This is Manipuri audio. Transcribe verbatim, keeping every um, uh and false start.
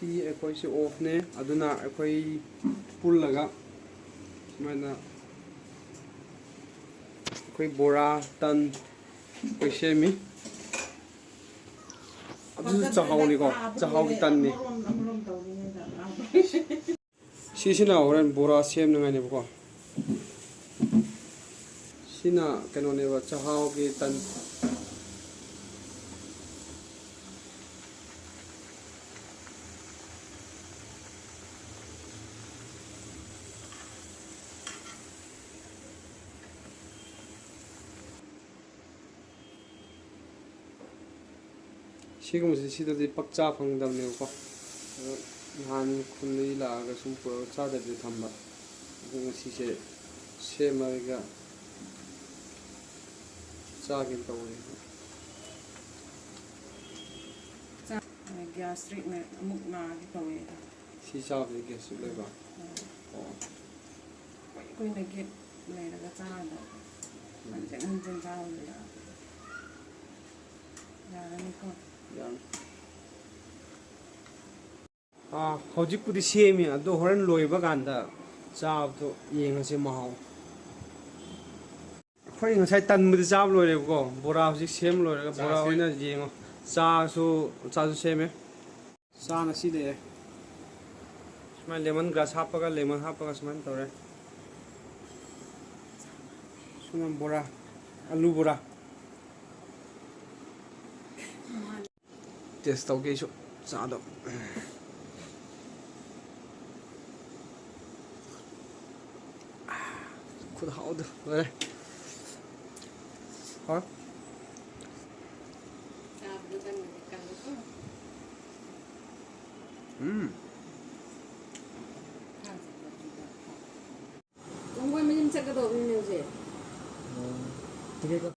ꯑꯩꯈꯣꯏꯁꯦ ꯑꯣꯐꯅꯦ, ꯑꯗꯨꯅ ꯑꯩꯈꯣꯏ ꯄꯨꯜꯂꯒ ꯁꯨꯃꯥꯏꯅ ꯑꯩꯈꯣꯏ ꯕꯣꯔꯥ, ꯇꯟ ꯑꯩꯈꯣꯏ ꯁꯦꯝꯃꯤ꯫ ꯑꯗꯨꯁꯨ ꯆꯥꯛꯍꯥꯎꯅꯤꯀꯣ, ꯆꯥꯛꯍꯥꯎꯒꯤ ꯇꯟꯅꯤ꯫ ꯁꯤꯁꯤꯅ ꯍꯣꯔꯦꯟ ꯕꯣꯔꯥ ꯁꯦꯝꯅꯉꯥꯏꯅꯦꯕꯀꯣ꯫ ꯁꯤꯅ ꯀꯩꯅꯣꯅꯦꯕ, ꯆꯥꯛꯍꯥꯎꯒꯤ ꯇꯟ꯫ ꯁꯤꯒꯨꯝꯕꯁꯦ ꯁꯤꯗꯗꯤ ꯄꯥꯛ ꯆꯥ ꯐꯪꯗꯕꯅꯦꯕꯀꯣ꯫ ꯑꯗꯣ ꯅꯍꯥꯟ ꯈꯨꯟꯗꯒꯤ ꯂꯥꯛꯑꯒ ꯁꯨꯝ ꯄꯨꯔꯒ ꯆꯥꯗꯕꯤꯗ ꯊꯝꯕ꯫ ꯑꯗꯣ ꯉꯁꯤꯁꯦ ꯁꯦꯝꯃꯒ ꯆꯥꯒꯦꯅ ꯇꯧꯕꯅꯦ꯫ ꯒ꯭ꯌꯥꯁꯇ꯭ꯔꯤꯛꯅ ꯑꯃꯨꯛ ꯅꯥꯒꯦ ꯇꯧꯋꯦ꯫ ꯁꯤ ꯆꯥꯕꯗꯤ ꯒ꯭ꯌꯥꯁꯇ꯭ꯔꯤꯛ ꯂꯩꯕ? ꯎꯝ꯫ ꯑꯣ꯫ ꯀꯨꯏ ꯀꯨꯏꯅ ꯒꯦꯞ ꯂꯩꯔꯒ ꯆꯥꯔꯗ ꯍꯟꯖꯤꯟ ꯍꯟꯖꯤꯟ ꯆꯥꯕꯗꯨꯗ꯫ ꯌꯥꯔꯅꯤꯀꯣ? ꯌꯥꯔꯅꯤ꯫ ꯑꯥ, ꯍꯧꯖꯤꯛꯄꯨꯗꯤ ꯁꯦꯝꯃꯤ, ꯑꯗꯣ ꯍꯣꯔꯦꯟ ꯂꯣꯏꯕ ꯀꯥꯟꯗ ꯆꯥꯕꯗꯣ ꯌꯦꯡꯉꯁꯤ ꯃꯍꯥꯎ꯫ ꯑꯩꯈꯣꯏ ꯉꯁꯥꯏ ꯇꯟꯕꯨꯗꯤ ꯆꯥꯕ ꯂꯣꯏꯔꯦꯕꯀꯣ, ꯕꯣꯔꯥ ꯍꯧꯖꯤꯛ ꯁꯦꯝ ꯂꯣꯏꯔꯒ ꯕꯣꯔꯥ ꯆꯥꯁꯦ꯫ ꯑꯣꯏꯅ ꯌꯦꯡꯉꯣ꯫ ꯆꯥꯁꯨ, ꯆꯥꯁꯨ ꯁꯦꯝꯃꯦ꯫ ꯆꯥꯅ ꯁꯤ ꯂꯩꯔꯦ꯫ ꯁꯨꯃꯥꯏꯅ ꯂꯦꯃꯟ ꯒ꯭ꯔꯥꯁ ꯍꯥꯞꯄꯒ, ꯂꯦꯃꯟ ꯍꯥꯞꯄꯒ ꯁꯨꯃꯥꯏꯅ ꯇꯧꯔꯦ꯫ ꯁꯨꯃꯥꯏꯅ ꯕꯣꯔꯥ, ꯑꯂꯨ ꯕꯣꯔꯥ꯫ ꯇꯦꯁ ꯇꯧꯒꯦ ꯑꯩꯁꯨ ꯆꯥꯗꯣ꯫ ꯈꯨꯠ ꯍꯥꯎꯗꯣ ꯂꯣꯏꯔꯦ꯫ ꯍꯥꯎꯔꯦ꯫ ꯆꯥꯕꯗꯣ ꯀꯟꯕꯗꯤ ꯀꯜꯂꯦꯀꯣ꯫ ꯎꯝ꯫ ꯀꯣꯡꯒꯣꯏ ꯃꯌꯨꯝ ꯆꯠꯀꯗꯧꯕꯅꯤꯅꯦ ꯍꯧꯖꯤꯛ꯫